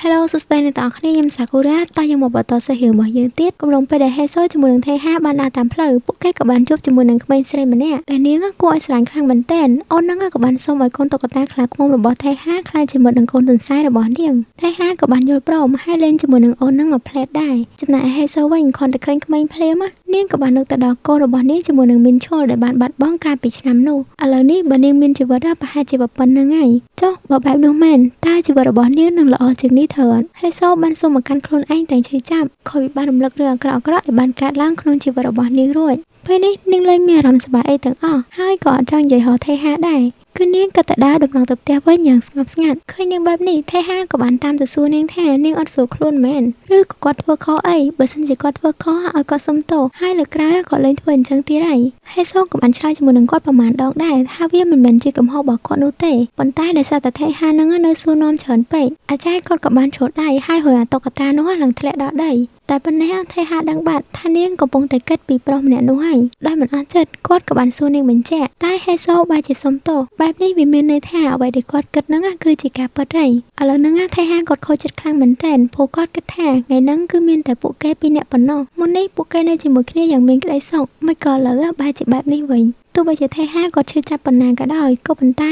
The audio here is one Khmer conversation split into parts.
Hello សួស្តីអ្នកទាំងអស់គ្នាខ្ញុំសាគូរ៉ាតោះយើងមកបន្តសាច់រឿងរបស់យើងទៀតកំឡុងពេលដែលហេសូជាមួយនឹងថេហាបានដើរតាមផ្លូវពួកគេក៏បានជួបជាមួយនឹងក្មេងស្រីម្នាក់ដែលនាងគួរឲ្យស្រឡាញ់ខ្លាំងមែនទែនអូននឹងក៏បានសុំឲ្យកូនតុក្កតាខ្លាឃ្មុំរបស់ថេហាក្លាយជាមិត្តនឹងកូនទន្សាយរបស់នាងថេហាក៏បានយល់ព្រមហើយលេងជាមួយនឹងអូននឹងមួយផ្លែតដែរចំណែកឯហេសូវិញគ្រាន់តែឃើញក្មេងភ្លាមនាងក៏បាននឹកទៅដល់កូនរបស់នាងជាមួយនឹងមីនឈុលដែលបានបាត់បង់កាលពីឆ្នាំនោះឥឡូវនេះបើនាងមានជីវិតប្រហែលជាប៉ុណ្្នឹងហើយចុះបើបែបនោះមែនតើជីវិតរបស់នាងនឹងល្អជាងនេះត្រូវអត់ហេសូបានសុំមកកាន់ខ្លួនឯងទាំងឈឺចាប់ខុយបានរំលឹករឿងអាក្រក់ៗដែលបានកើតឡើងក្នុងជីវិតរបស់នាងរួចពេលនេះនាងលែងមានអារម្មណ៍សប្បាយអីទាំងអស់ហើយក៏អត់ចង់និយាយហៅថេហាដែរគឺនាងក៏ទៅដើរដំណងទៅផ្ទះវិញយ៉ាងស្ងប់ស្ងាត់ឃើញនាងបែបនេះថេហាក៏បានតាមទៅសួរនាងថានាងអត់ស្រួលខ្លួនមែនឬក៏គាត់ធ្វើខុសអីបើសិនជាគាត់ធ្វើខុសឲ្យគាត់សុំទោសហើយលើក្រោយគាត់លែងធ្វើអញ្ចឹងទៀតហើយហេសូក៏បានឆ្លើយជាមួយនឹងគាត់ប្រមាណដងដែរថាវាមិនមែនជាកំហុសរបស់គាត់នោះទេប៉ុន្តែដោយសារតែថេហានឹងនៅសួរនាំច្រើនពេកអាចារ្យគាត់ក៏បានជ្រុលដៃហើយហួយអាតុក្កតានោះឡើងធ្លាក់ដល់ដីតែប៉ុណ្ណេះថេហាដឹងបាត់ថានាងកំពុងតែគិតពីប្រុសម្នាក់នោះហើយដោយមិនអស់ចិត្តគាត់ក៏បានសួរនាងបញ្ជាក់តែហេសូបែរជាសុំទោសបែបនេះវាមានន័យថាអ្វីដែលគាត់គិតហ្នឹងគឺជាការពិតហើយឥឡូវហ្នឹងថេហាគាត់ខូចចិត្តខ្លាំងមែនទែនព្រោះគាត់គិតថាថ្ងៃហ្នឹងគឺមានតែពួកគេពីរនាក់ប៉ុណ្ណោះមុននេះពួកគេនៅជាមួយគ្នាយ៉ាងមានក្តីសុខមិនក៏ឥឡូវបែរជាបែបនេះវិញទោះបីជាថេហាគាត់ឈឺចាប់ប៉ុណ្ណាក៏ដោយក៏ប៉ុន្ត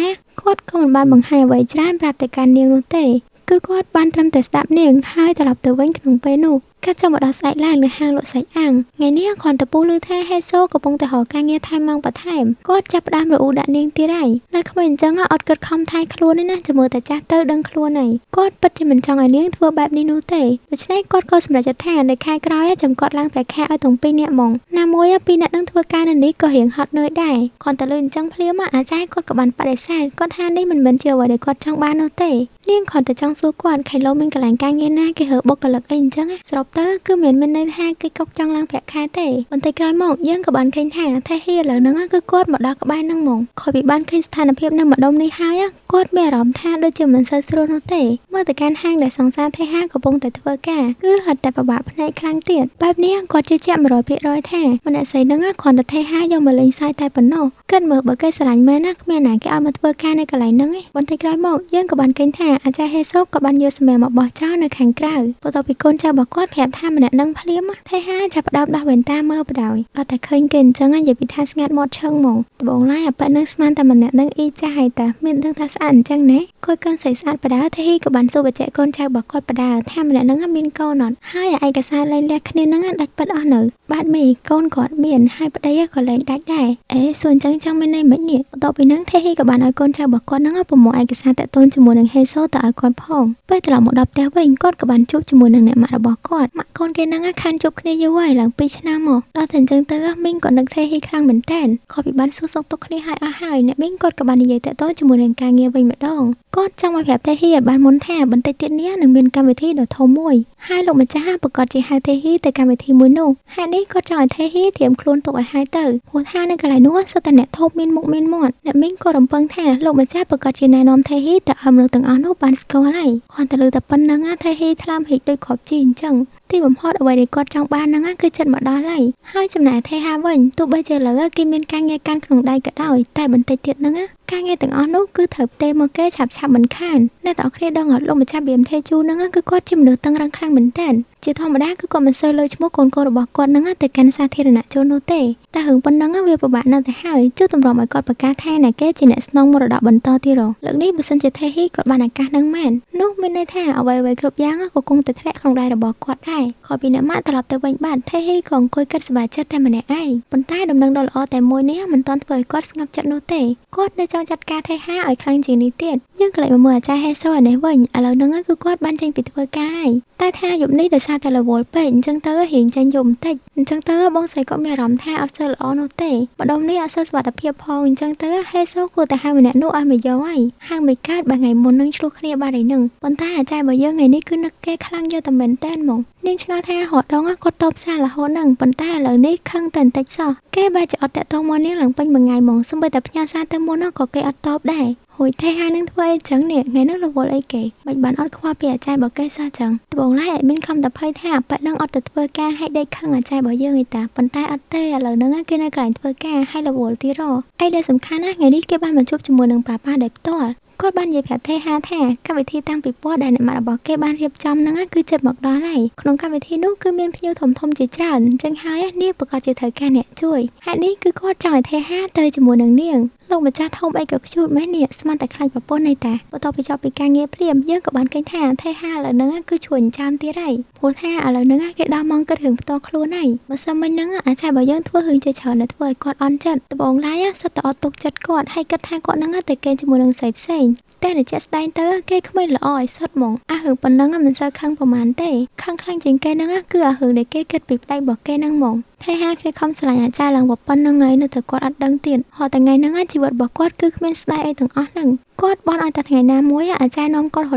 ែគាត់ក៏មិនបានបង្ហាញអ្វីច្រើនប្រាប់ទៅកាន់នាងនោះទេគឺគាត់បានត្រឹមតែស្ដាប់នាងហើយត្រឡប់ទៅវិញក្នុងពេលនោះកាត់ចុះមកដល់ស្អែកឡើងនៅហាងលក់សាច់អាំងថ្ងៃនេះគ្រាន់តែពូលឺថាហេសូកំពុងតែរកការងារថែមម៉ោងបន្ថែមគាត់ចាប់ផ្ដើមរអ៊ូដាក់នាងទៀតហើយនៅក្មេងអញ្ចឹងអត់គិតខំថែខ្លួនទេណាចាំមើលតែចាស់ទៅដឹងខ្លួនហើយគាត់ពិតជាមិនចង់ឲ្យនាងធ្វើបែបនេះនោះទេដូច្នេះគាត់ក៏សម្រេចចិត្តថានៅខែក្រោយចាំគាត់ឡើងប្រាក់ខែឲ្យទាំងពីរនាក់ហ្មងណាមួយពីរនាក់នឹងធ្វើការនៅនេះក៏រៀងហត់នឿយដែរគ្រាន់តែលឺអញ្ចឹងភ្លាមអាចារ្យគាត់ក៏បានបដិសេធគាត់ថានេះមិនមែនជាអ្វីដែលគាត់ចង់បាននោះទេនាងគ្រាន់តែចង់សួរគាត់ខៃឡូមានកន្លែងការងារណាគេរើបុគ្គលិកអីអញ្ចឹងសរុបទៅគឺមិនមានន័យថាគេកុកចង់ឡើងប្រាក់ខែទេបន្តិចក្រោយមកយើងក៏បានឃើញថាថេហ៊ីឥឡូវហ្នឹងគឺគាត់មកដល់ក្បែរហ្នឹងហ្មងខុសពីបានឃើញស្ថានភាពនៅម្ដុំនេះហើយគាត់មានអារម្មណ៍ថាដូចជាមិនសូវស្រួលនោះទេមើលទៅកាន់ហាងដែលសង្សារថេហាកំពុងតែធ្វើការគឺហិតតែពិបាកភ្នែកខ្លាំងទៀតបែបនេះគាត់ជឿជាក់100%ថាម្នាក់ស្រីហ្នឹងគ្រាន់តែថេហាយកមកលេងសើចតែប៉ុណ្ណោះគិតមើលបើគេស្រឡាញ់មែនណាគ្មានណាគេឲ្យមកធ្វើការនៅកន្លែងហ្នឹងឯងបន្តិចក្រោយមកយើងក៏បានឃើញថាអាចារ្យហេសូក៏បានយកសម្រាមមកបោះចោលនៅខាងក្រៅបន្ទាប់ពីកូនចៅរបស់គាត់ប្រាប់ថាម្នាក់នឹងភ្លាមថេហាចាប់ផ្ដើមដោះវ៉ែនតាមើលបដ ாய் ដល់តែឃើញគេអញ្ចឹងនិយាយពីថាស្ងាត់មាត់ឈឹងហ្មងដំបងឡើយអាប៉ិនឹងស្មានតែម្នាក់នឹងអ៊ីចាស់ហើយតាមានដឹងថាស្អាតអញ្ចឹងណាគួយកូនស្រីស្អាតបដៅថេហ៊ីក៏បានសួរបញ្ជាក់កូនចៅរបស់គាត់បដៅថាម្នាក់នឹងមានកូនអត់ហើយឯកសារលែងលះគ្នានឹងដាច់ពិតអស់នៅបាទមីកូនគាត់មានហើយប្តីក៏លែងដាច់ដែរអេសួរអញ្ចឹងចង់មានន័យម៉េចនេះបន្ទាប់ពីនឹងថេហ៊ីក៏បានឲ្យកូនចៅរបស់គាត់នឹងប្រមូលឯកសារតាក់ទងជាមួយនឹងហេសូទៅឲ្យគាត់ផងពេលត្រឡប់មកដល់ផ្ទះវិញគាត់ក៏បានជួបជាមួយនឹងអ្នកម៉ាក់របស់គាត់ម៉ាក់កូនគេនឹងខានជួបគ្នាយូរហើយឡើង2ឆ្នាំមកដល់តែអញ្ចឹងទៅមីងក៏នឹកថេហ៊ីខ្លាំងមែនតើខុសពីបានសួរសុខទុក្ខគ្នាហើយអស់ហើយអ្នកមីងគាត់ក៏បាននិយាយតាក់ទងជាមួយនឹងការងារវិញម្ដងគាត់ចង់មកប្រាប់ថេហ៊ីឲ្យបានមុនថាបន្តិចទៀតនេះនឹងមានកម្មវិធីដ៏ធំមួយហើយលោកម្ចាស់ប្រកាសជាហៅថេហ៊ីទៅកម្មវិធីមួយនោះហេតុនេះគាត់ចង់ឲ្យថេហ៊ីត្រៀមខ្លួនទុកឲ្យហើយទៅព្រោះថានៅកន្លែងនោះសុទ្ធតែអ្នកធំមានមុខមានមាត់អ្នកមីងក៏រំពឹងថាលោកម្ចាស់ប្រកាសជាណែនាំថេហ៊ីទៅឲ្យមនុស្សទាំងអស់នោះបានស្គាល់ហើយគ្រាន់តែលើតែប៉ុណ្្នឹងថេហ៊ីថ្លើមហិចដូចគ្រាប់ជីអញ្ចឹងទីបំផុតអ្វីដែលគាត់ចង់បានហ្នឹងគឺចិត្តមកដល់ហើយហើយចំណែកថេហាវិញទោះបីជាលើគេមានការងារកាន់ក្នុងដៃក៏ដោយតែបន្តិចទៀតហ្នឹងការងារទាំងអស់នោះគឺត្រូវផ្ទេរមកគេឆាប់ឆាប់មិនខានអ្នកទាំងអស់គ្នាដឹងអត់លោកម្ចាស់ BMT ជូហ្នឹងគឺគាត់ជាមនុស្សតឹងរឹងខ្លាំងមែនទែនជាធម្មតាគឺគាត់មិនសូវលើឈ្មោះកូនៗរបស់គាត់ហ្នឹងទៅកាន់សាធារណជននោះទេតែរឿងប៉ុណ្ណឹងវាពិបាកណាស់ទៅហើយជួទម្រាំឲ្យគាត់ប្រកាសថាណាគេជាអ្នកស្នងមរតកបន្តទៀតលើកនេះបើសិនជាថេហ៊ីគាត់បានឱកាសហ្នឹងមែននោះមានន័យថាអ្វីៗគ្រប់យ៉ាងក៏គង់តែធ្លាក់ក្នុងដៃរបស់គាត់ដែរខុសពីអ្នកម៉ាក់ត្រឡប់ទៅវិញបានថេហ៊ីក៏អង្គុយគិតសប្បាយចិត្តតែម្នាក់ឯងប៉ុន្តែដំណឹងដ៏ល្អតែមួយនេះមិនទាន់ធ្វើឲ្យគាត់ស្ងប់ចិត្តនោះទេគាត់នៅចង់ចាត់ការថេហាឲ្យខ្លាំងជាងនេះទៀតយើងក៏លេចមកមើលអាចារ្យហេសូអានេះវិញឥឡូវហ្នឹងគឺគាត់បានចេញពីធ្វើការហើយតែថាយប់នេះដោយសារតែរវល់ពេកអញ្ចឹងទៅរៀងចេញយប់បន្តិចអញ្ចឹងទៅបងស្រីក៏មានអារម្មណ៍ថាអត់សូវល្អនោះទេម្ដុំនេះអត់សូវសុវត្ថិភាពផងអញ្ចឹងទៅហេសូគួរតែហៅម្នាក់នោះឲ្យមកយកហើយហៅមិនកើតបើថ្ងៃមុននឹងឆ្លោះគ្នាបាត់ហើយនឹងប៉ុន្តែអាចារ្យរបស់យើងថ្ងៃនេះគឺនឹកគេខ្លាំងយកតែមែនតើហ្មងនាងឆ្ងល់ថារត់ដងគាត់តបសាររហូតហ្នឹងប៉ុន្តែឥឡូវនេះខឹងតែបន្តិចសោះគេបែរជាអត់តាក់ទងមកនាងឡើងពេញមួយថ្ងៃហ្មងសូម្បីតែផ្ញើសារទៅមុនក៏គេអត់តបដែរហួយថេហានឹងធ្វើអីចឹងនេះថ្ងៃនោះរវល់អីគេមិនបានអត់ខ្វល់ពីអាចារ្យរបស់គេសោះចឹងដំបូងឡើយអេមីនខំតែភ័យថាប៉នឹងអត់ទៅធ្វើការឲ្យដេកខឹងអាចារ្យរបស់យើងឯតាប៉ុន្តែអត់ទេឥឡូវហ្នឹងគេនៅកន្លែងធ្វើការឲ្យរវល់ទៀតអីដែលសំខាន់ណាថ្ងៃនេះគេបានមកជួបជាមួយនឹងប៉ាប៉ាដោយផ្ទាល់ គាត់បាននិយាយប្រាប់ថេហាថាកម្មវិធីតាំងពិព័រណ៍ដែលអ្នកម៉ាក់របស់គេបានរៀបចំហ្នឹងគឺជិតមកដល់ហើយក្នុងកម្មវិធីនោះគឺមានភ្ញៀវធំៗជាច្រើនអញ្ចឹងហើយនាងប្រកាសជាត្រូវការអ្នកជួយហេតុនេះគឺគាត់ចង់ឲ្យថេហាទៅជាមួយនឹងនាងលោកម្ចាស់ធំអីក៏ខ្ជូតម៉េះនេះស្មានតែខ្លាចប្រពន្ធនៃតាបន្ទាប់ពីចប់ពីការងារភ្លាមយើងក៏បានឃើញថាថេហាឥឡូវហ្នឹងគឺជួយចិញ្ចើមទៀតហើយព្រោះថាឥឡូវហ្នឹងគេដល់ម៉ោងគិតរឿងផ្ទាល់ខ្លួនហើយបើសិនមិញហ្នឹងអាចារ្យរបស់យើងធ្វើរឿងជាច្រើនដែលធ្វើឲ្យគាត់អន់ចិត្តដំបូងឡើយសិតតែអត់ទុកចិត្តគាត់ហើយគិតថាគាត់ហ្នឹងទៅគេជាមួយនឹងស្រីផ្សេងតែនៅជាក់ស្ដែងទៅគេក្មេងល្អឲ្យសុទ្ធហ្មងអារឿងប៉ុណ្ណឹងមិនសូវខឹងប្រហែលទេខឹងខ្លាំងជាងគេហ្នឹងគឺអារឿងដែលគេគិតពីប្តីរបស់គេហ្នឹងហ្មងថេហាគ្នាខំស្រឡាញ់អាចារ្យឡើងប៉ុណ្្នឹងហើយនៅតែគាត់អត់ដឹងទៀតហត់តែថ្ងៃហ្នឹងជីវិតរបស់គាត់គឺគ្មានស្ដាយអីទាំងអស់ហ្នឹងគាត់បន់ឲ្យតែថ្ងៃណាមួយអាចារ្យនាំគាត់រ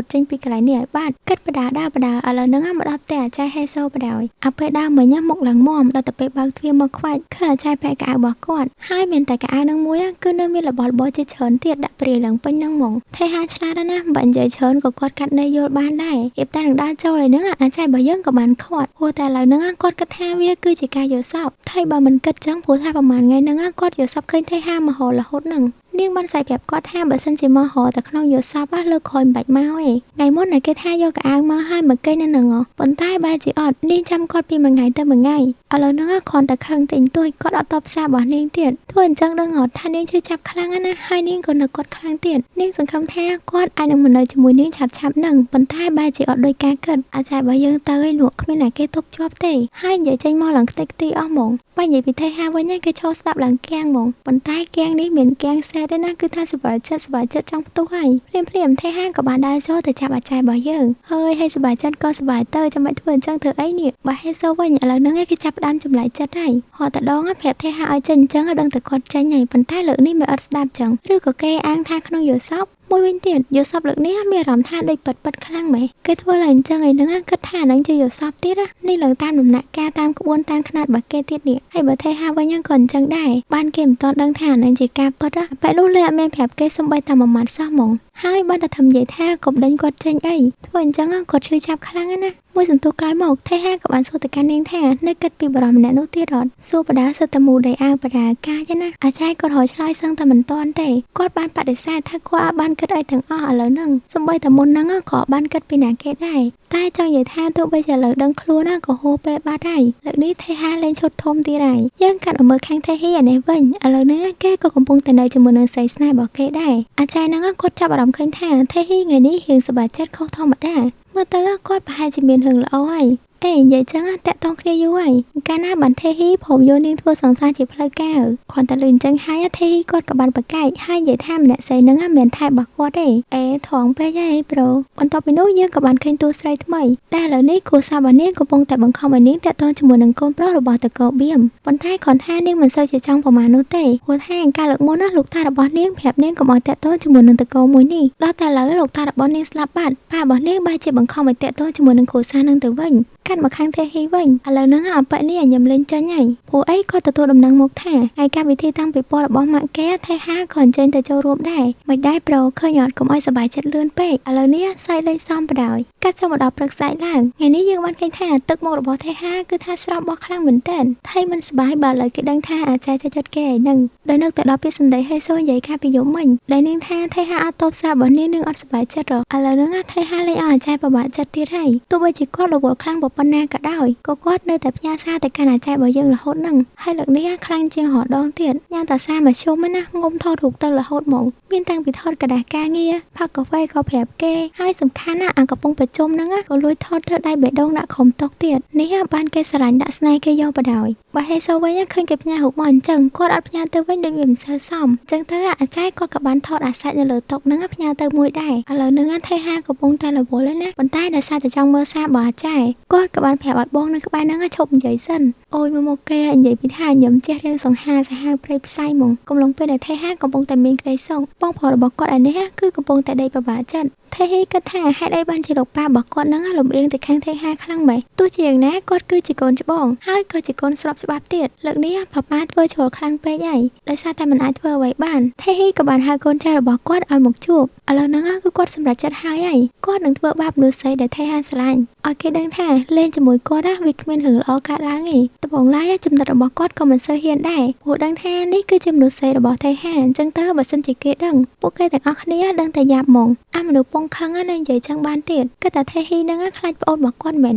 ត់ចេញពីកន្លែងនេះឲ្យបានគិតបដាដើបដាឥឡូវហ្នឹងមកដល់ផ្ទះអាចារ្យហេសូបដាយអាពេលដើមមិញមុខឡើងមាំដល់ទៅពេលបើកទ្វារមកខ្វាច់ឃើញអាចារ្យពាក់កៅអៅរបស់គាត់ហើយមានតែកៅអៅហ្នឹងមួយគឺនៅមានរបស់របរជាច្រើនទៀតដាក់ព្រាយឡើងពេញហ្នឹងហ្មងថេហាឆ្លាតណាស់បើនិយាយច្រើនក៏គាត់កាត់ន័យយល់បានដែររៀបតែនឹងដើរចូលហើយហ្នឹងអាចារ្យរបស់យើងក៏បានខាត់ព្រោះតែឥឡូវហ្នឹងគាត់គិតថាវាគឺជាការយល់សប្តិថៃបើមិនគិតចឹងព្រោះថាប្រហែលថ្ងៃហ្នឹងគាត់យល់សប្តិឃើញថេហាមករហូតហ្នឹងនាងបានស្អែកប្រាប់គាត់ថាបើសិនជាមករតែក្នុងយល់សប្តិលើកក្រោយមិនបាច់មកទេថ្ងៃមុនណាគេថាយកកៅអៅមកហើយមកគេនៅហ្នឹងប៉ុន្តែបែរជាអត់នាងចាំគាត់ពីមួយថ្ងៃទៅមួយថ្ងៃឥឡូវហ្នឹងគ្រាន់តែខឹងតិចតួចគាត់អត់តបសាររបស់នាងទៀតធ្វើអញ្ចឹងដឹងអត់ថានាងឈឺចាប់ខ្លាំងណាស់ហើយនាងក៏នឹកគាត់ខ្លាំងទៀតនាងសង្ឃឹមថាគាត់អាចនឹងមកនៅជាមួយនាងឆាប់ៗហ្នឹងប៉ុន្តែបែរជាអត់ដោយការគិតអាចារ្យរបស់យើងទៅឯនោះគ្មានណាគេទប់ជាប់ទេហើយនិយាយចេញមកឡើងខ្ទេចខ្ទីអស់ហ្មងបើនិយាយពីថេហាវិញគេឈរស្ដាប់ឡើងគាំងហ្មងប៉ុន្តែគាំងនេះមានគាំងសេតទេណាគឺថាសប្បាយចិត្តសប្បាយចិត្តចង់ផ្ទុះហើយភ្លាមៗថេហាក៏បានដើរចូលទៅចាប់អាចារ្យរបស់យើងហើយសប្បាយចិត្តក៏សប្បាយទៅចាំបាច់ធ្វើអញ្ចឹងធ្វើអីនេះបើហេសូវិញឥឡូវហ្នឹងគេចាប់ផ្ដើមចម្លែកចិត្តហើយហត់តដងប្រាប់ថេហាឲ្យចេញអញ្ចឹងដឹងតែគាត់ចេញហើយប៉ុន្តែលើកនេះមិនអត់ស្ដាប់ចឹងឬក៏គេអាងថាក្នុងយល់សប្តិមួយវិញទៀតយល់សប្តិលើកនេះមានអារម្មណ៍ថាដូចប៉ិតប៉ិតខ្លាំងម៉េះគេធ្វើឡើងអញ្ចឹងឯហ្នឹងគិតថាហ្នឹងជាយល់សប្តិទៀតនេះឡើងតាមដំណាក់កាលតាមក្បួនតាមខ្នាតរបស់គេទៀតនេះហើយបើថេហាវិញក៏អញ្ចឹងដែរបានគេមិនទាន់ដឹងថាហ្នឹងជាការពិតពេលនោះលេអត់មានប្រាប់គេសំបីតែមួយម៉ាត់សោះហ្មងហើយបានតែធ្វើនិយាយថាកុំដេញគាត់ចេញអីធ្វើអញ្ចឹងគាត់ឈឺចាប់ខ្លាំងណាស់មួយសន្ទុះក្រោយមកថេហាក៏បានសួរទៅកាន់នាងថានៅគិតពីបរិម្នាក់នោះទៀតអត់សួរបដាសិតតែមូដៃអាវបដាកាយណាអាចារ្យគាត់រកឆ្លើយសឹងតែមិនទាន់ទេគាត់បានបដិសេធថាគាត់អត់បានគិតអីទាំងអស់ឥឡូវហ្នឹងសូម្បីតែមុនហ្នឹងក៏បានគិតពីណាគេដែរតែចង់និយាយថាទោះបីជាឥឡូវដឹងខ្លួនណាក៏ហួសពេលបាត់ហើយលើកនេះថេហាលេងឈុតធំទៀតហើយយើងកាត់មកមើលខាងថេហ៊ីអានេះវិញឥឡូវនេះគេក៏កំពុងតែនៅជាមួយនឹងស្រីស្នេហ៍របស់គេដែរអាចារ្យហ្នឹងគាត់ចាប់អារម្មណ៍ឃើញថាថេហ៊ីថ្ងៃនេះរៀងសប្បាយចិត្តខុសធម្មតាមើលទៅគាត់ប្រហែលជាមានរឿងល្អហើយអេនិយាយចឹងតាក់ទងគ្នាយូរហើយកាលណាបានថេហ៊ីព្រមយកនាងធ្វើសង្សារជាផ្លូវការគ្រាន់តែលឺអញ្ចឹងហើយថេហ៊ីគាត់ក៏បានប្រកែកហើយនិយាយថាម្នាក់ស្រីហ្នឹងមិនមែនថែរបស់គាត់ទេអេថងពេកហើយប្រូបន្ទាប់ពីនោះយើងក៏បានឃើញតួស្រីថ្មីដែលឥឡូវនេះគ្រួសាររបស់នាងកំពុងតែបង្ខំឲ្យនាងតាក់ទងជាមួយនឹងកូនប្រុសរបស់តកោបៀមប៉ុន្តែគ្រាន់ថានាងមិនសូវជាចង់ប្រមាណនោះទេព្រោះថាកាលលើកមុនណាលោកតារបស់នាងប្រាប់នាងកុំឲ្យតាក់ទងជាមួយនឹងតកោមួយនេះដល់តែឥឡូវលោកតារបស់នាងស្លាប់បាត់ប៉ារបស់នាងបែរជាបង្ខំឲ្យតាក់ទងជាមួយនឹងគ្រួសារនឹងទៅវិញកាត់មកខាងថេហ៊ីវិញឥឡូវហ្នឹងអបនេះញឹមលេងចេញហើយព្រោះអីគាត់ទទួលដំណឹងមកថាឯកម្មវិធីតាំងពិព័រណ៍របស់ម៉ាក់គេថេហាក៏អញ្ជើញទៅចូលរួមដែរមិនដែរប្រូឃើញអត់កុំឲ្យសប្បាយចិត្តលឿនពេកឥឡូវនេះសើចលេងសំបដ ாய் កាត់ចូលមកដល់ព្រឹកស្អែកឡើងថ្ងៃនេះយើងបានឃើញថាទឹកមុខរបស់ថេហាគឺថាស្រស់បោះខ្លាំងមែនទែនថៃមិនសប្បាយបើឥឡូវគេដឹងថាអាចារ្យចិត្តគេឯហ្នឹងដោយនឹកទៅដល់ពាក្យសម្ដីហេសូនិយាយកាលពីយប់មិញដែលនាងថាថេហាអត់តបសាររបស់នាងនឹងអត់សប្បាយចិត្តឥឡូវហ្នឹងថេហាលេងឲ្យអាចារ្យពិបាកចិត្តទៀតហើយទោះបីជាគាត់រវល់ខ្លាំងប៉ុណ្ណាក៏ដោយក៏គាត់នៅតែផ្ញើសារទៅកាន់អាចារ្យរបស់យើងរហូតហ្នឹងហើយលើកនេះខ្លាំងជាងរដងទៀតញ៉ាំតាសារមកជុំណាងុំថតរូបទៅរហូតហ្មងមានតាំងពីថតกระดาษការងារផឹកកាហ្វេក៏ប្រាប់គេហើយសំខាន់ណាអាកំពុងប្រជុំហ្នឹងក៏លួចថតធ្វើដៃបេះដូងដាក់ក្រុមតុកទៀតនេះបានគេស្រឡាញ់ដាក់ស្នេហ៍គេយកបដ ாய் បើហេសូវិញឃើញគេផ្ញើរូបមកអញ្ចឹងគាត់អត់ផ្ញើទៅវិញដូចវាមិនសូវសមអញ្ចឹងទៅអាចារ្យគាត់ក៏បានថតអាសាច់នៅលើតុហ្នឹងផ្ញើទៅមួយដែរឥឡូវហ្នឹងថេហាកំពុងតែរវល់ណាប៉ុន្តែដោយសារតែចង់មើលសាររបស់អាចារ្យគាត់ក៏បានប្រាប់ឲ្យបងនៅក្បែរហ្នឹងឈប់និយាយសិនអូយមកគេនិយាយពីថាញឹមចេះរឿងសង្ហាសាហាវព្រៃផ្សៃហ្មងកំឡុងពេលដែលថេហាកំពុងតែមានក្តីសុខបងប្រុសរបស់គាត់ឯនេះគឺកំពុងតែដេកពិបាកចិត្តថេហ៊ីគិតថាហេតុអីបានជាលោកប៉ា ប៉ារបស់គាត់នឹងលំអៀងទៅខាងថេហាខ្លាំងម៉េះទោះជាយ៉ាងណាគាត់គឺជាកូនច្បងហើយក៏ជាកូនស្របច្បាប់ទៀតលើកនេះប៉ាប៉ាធ្វើជ្រុលខ្លាំងពេកហើយដោយសារតែមិនអាចធ្វើអ្វីបានថេហ៊ីក៏បានហៅកូនចៅរបស់គាត់ឲ្យមកជួបឥឡូវហ្នឹងគឺគាត់សម្រេចចិត្តហើយហើយគាត់នឹងធ្វើបាបមនុស្សស្រីដែលថេហាស្រឡាញ់ឲ្យគេដឹងថាលេងជាមួយគាត់ណាវាគ្មានរឿងល្អកើតឡើងទេដំបូងឡើយចំណុចរបស់គាត់ក៏មិនសូវហ៊ានដែរព្រោះដឹងថានេះគឺជាមនុស្សស្រីរបស់ថេហាអញ្ចឹងទៅបើសិនជាគេដឹងពួកគេទាំងអស់គ្នាដឹងតែយ៉ាប់ហ្មងអាមនុស្សពងខឹងនៅនិយាយចឹងបានទៀតគិតតែថេហ៊ីនឹងខ្លាចប្អូនរបស់គាត់មែន